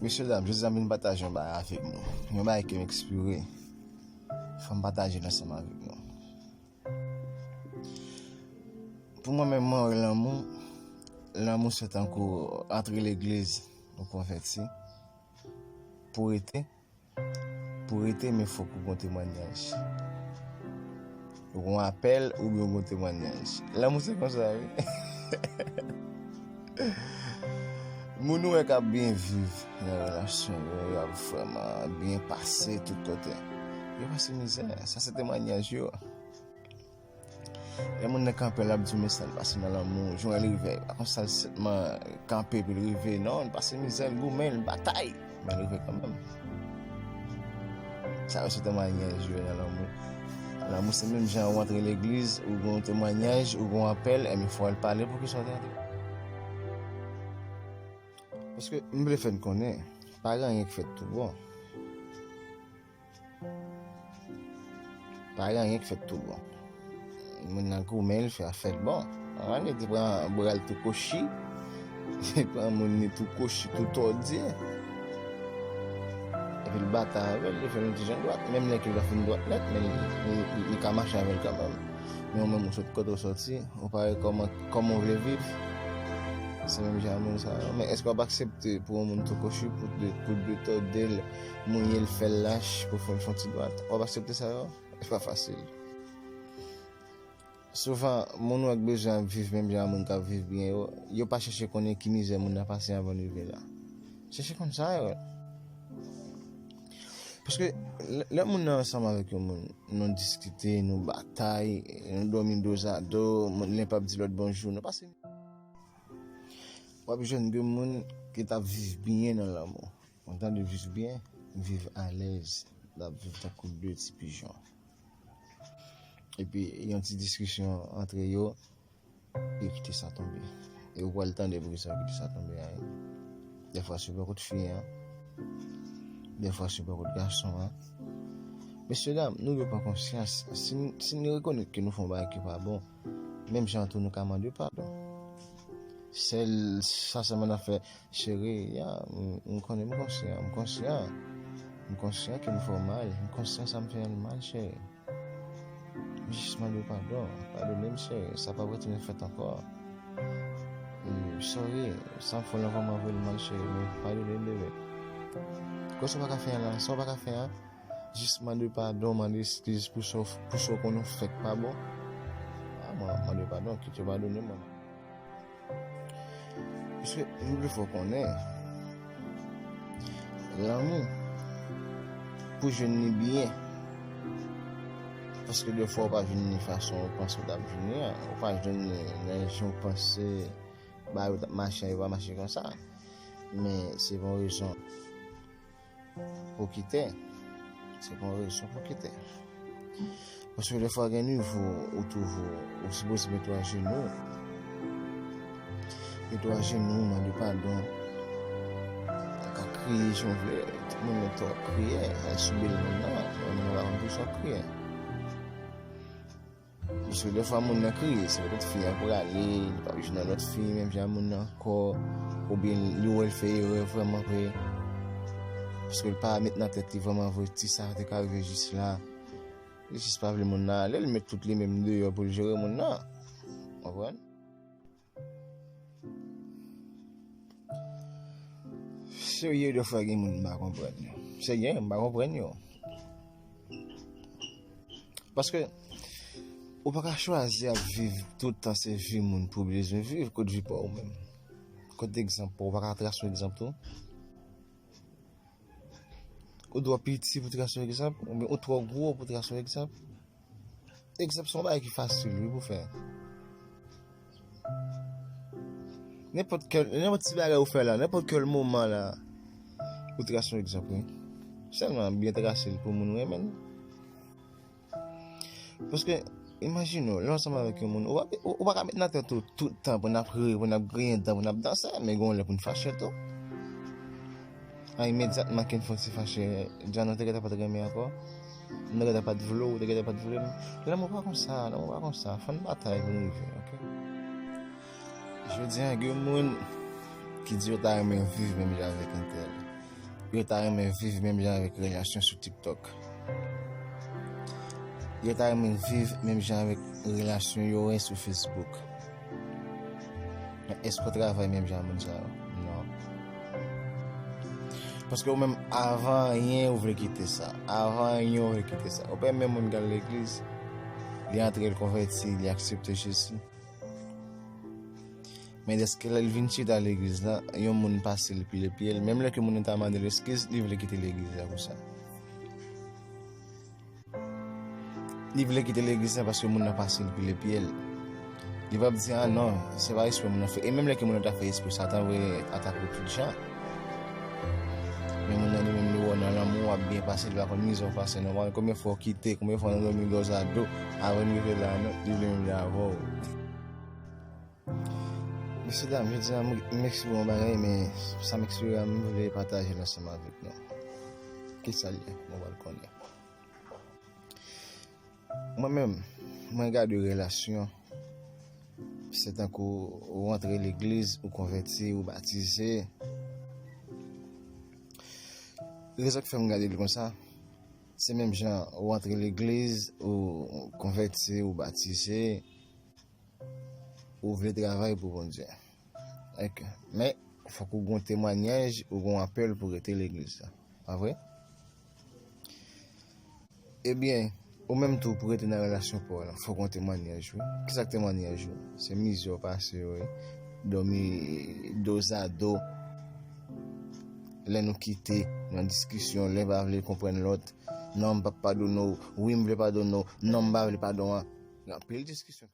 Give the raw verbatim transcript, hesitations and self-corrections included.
Mesye dam, jodi a m vin pataje yon bagay avèk nou. Yon bagay ke m eksplore. Fò m pataje l ansanm avèk nou. Pou mwen menm, mwen wè lanmou, lanmou se tankou antre legliz, ou konvèti, pou rete, pou rete, men fòk ou gon temwanyaj. Ou gon apèl oubyen ou gon temwanyaj. Lanmou se konsa, wi. Moun ou wè k ap byen viv nan relasyon yo, y ap vrèman byen pase tout kote. Yo pase mizè, sa se temwanyaj yo. Lè moun nan kanpe, l ap di w, men sa l pase nan lanmou, jan l rive, pa konsa l senpman kanpe epi l rive, non, l pase mizè, l goumen, l batay, men l rive kanmenm. Sa yo se temwanyaj yo nan lanmou. Lanmou se menm jan ou antre legliz, ou gon temwanyaj, ou gon apèl, enben fò w al pale pou kisa w te antre. Paske m vle fè n konnen, pa gen anyen k fèt tou bon. Pa gen anyen k fèt tou bon. Moun nan goumen, l fè afè l bon. Anvan li te pran bra l tou kwochi, li pran moun li tou kwochi, tou tòdye. Epi l batay avè l, li fè l yon ti jan dwat. Menm lè ke l pa fin dwat nèt, men li, li, li, li ka mache avè l kanmenm. Men ou menm, ou sot kote w soti, ou pa wè kòman, kòman w vle viv. Se menm jan moun sa yo. Men èske w ap aksepte pou yon moun tou kwochi, pou de, pou de tòde l, mouye l, fè l lach, pou fè l fè yon ti dwat? W ap aksepte sa yo? E pa fasil. Souvan, moun ou wè k bezwen ap viv menm jan moun k ap viv byen yo, yo pa chèche konnen ki mizè moun nan pase anvan l rive la. Chèche konn sa yo. Paske lè, lè moun nan ansanm avèk yon moun, nou diskite, nou batay, nou dòmi dozado, moun, len p ap di lòt bonjou, nou pase. W ap jwenn gen moun ki t ap viv byen nan lanmou. Ou tande viv byen, viv alèz, l ap viv tankou de ti pijon. Epi, yon ti diskisyon antre yo, yo kite sa tonbe. E ou pral tande poukisa yo kite sa tonbe a, wi. Dèfwa se bò kot fi an, dèfwa se bò kot gason an. Mesye dam, nou dwe pran konsyans. Si n, si n rekonèt ke nou fè yon bagay ki pa bon, menm jan tou nou ka mande padon. Sèl sa sèlman n ap fè, cheri, ya, m, m konnen m konsyan, m konsyan. M konsyan ke m fè w mal, m konsyan sa m fè an mal, cheri. M jis mande w padon, padone m, cheri, sa p ap retounen fèt ankò. E, sorry, sa m fè w lan vrèman fè m mal, cheri, men padone m, bebe. Kòman sa w pa ka fè an la, sa w pa ka fè an, jis mande padon, mande eskiz pou sa w, pou sa w konnen w fè k pa bon. A, mwen mande padon, kite w padone mwen. Paske m vle fè w konnen, lanmou, pou jwenn li byen, paske defwa ou pa jwenn li fason ou panse ou t ap jwenn li an, ou pa jwenn li nan jan ou panse bagay yo t ap mache an, yo pa mache konsa. Men se pou yon rezon pou kite. Se pou yon rezon pou kite. Paske defwa gen nivo ou twouve w, ou sipoze mete w ajenou. Mete w ajenou, mande padon. Ou ka kriye jan w vle, tout moun mete w ap kriye, al sou bèl moun nan, men moun nan pa konn poukisa w ap kriye. Paske defwa moun nan kriye, se petèt fi an prale, li p ap jwenn lòt fi, menm jan moun nan ankò, oubyen li wè l fè erè vrèman vre. Paske l pa met nan tèt li vrèman vre, ti sa te ka rive jis la. Li jis pa vle moun nan ale, li met tout li menm deyò pou l jere moun nan. Konprann? Serye, defwa gen moun m pa konprann yo. Serye, m pa konprann yo. Paske ou pa ka chwazi ap viv tout tan se vi moun pou w bezwen viv, kot vi pa w menm. Kot egzanp pa w, ou pa ka trase yon egzanp tou. Ou twò piti pou trase yon egzanp, oubyen ou twò gwo pou trase yon egzanp. Egzanp se yon bagay ki fasil, wi, pou fè. Nenpòt kèl, nenpòt ti bagay ou fè la, nenpòt kèl moman la, ou trase yon egzanp, wi. Sèlman byen trase l pou moun renmen l. Paske, imajine w, lè w ansanm avèk yon moun, ou pa, ou, ou pa ka met nan tèt ou tout tan pou n ap ri, pou n ap griyen dan, pou n ap danse, men gen yon lè pou n fache tou. A, imedyatman ke n fè yon ti fache, dja nou te gentan pa t renmen ankò, nou te gentan pa t vle w, ou te gentan pa t vle m. Lanmou pa konsa, lanmou pa konsa, fò n batay pou n rive, oke? Jodi a, gen moun ki di yo ta renmen viv menm jan avèk entèl. Yo ta renmen viv menm jan avèk relasyon sou TikTok. Yo ta renmen viv menm jan avèk relasyon yo wè sou Facebook. Men èske w travay menm jan ak moun sa yo? Non. Paske ou menm, avan anyen, ou vle kite sa. Avan anyen, ou vle kite sa. Ou pa menm moun k al legliz, li antre, l konvèti, li aksepte Jezi. Men dèske lè l vin chita legliz la, yon moun pase l pile pye l. Menm lè ke moun nan ta mande l eskiz, li vle kite legliz la pou sa. Li vle kite legliz la paske moun nan pase l pile pye l. Li p ap di, "A non, se pa espre moun nan fè." E menm lè ke moun nan ta fè espre, Satan voye atak ou tout jan. Men moun nan li menm li wè w nan lanmou, w ap byen pase, li pa konn mizè w pase non. Konbyen fwa w kite, konbyen fwa w nan dòmi dòzado, avan n rive la, non, li vle menm jan avè w. Mesye dam, jodi a m, m eksprime yon bagay, men sa m eksprime a, m vle pataje l ansanm avèk nou. Kisa l ye? Nou pral konnen. Mwen menm, mwen gade relasyon, se tankou ou antre legliz, ou konvèti, ou batize. Rezon k fè m gade l konsa, se menm jan ou antre legliz, ou konvèti, ou batize, ou vle travay pou Bondye. Ok. Men, fòk ou gon temwanyaj, ou gon apèl pou rete legliz la. Pa vre? Ebyen, ou menm tou, pou rete nan relasyon pa w lan, fòk gon temwanyaj, wi. Kisa k temwanyaj ou? Se mizè w pase yo, wi. Dòmi dozado. Lè nou kite, nan diskisyon, lè pa vle konprann lòt. Non, m p ap padone w. Wi, m vle padone w. Non, m pa vle padon an. Gen anpil diskisyon.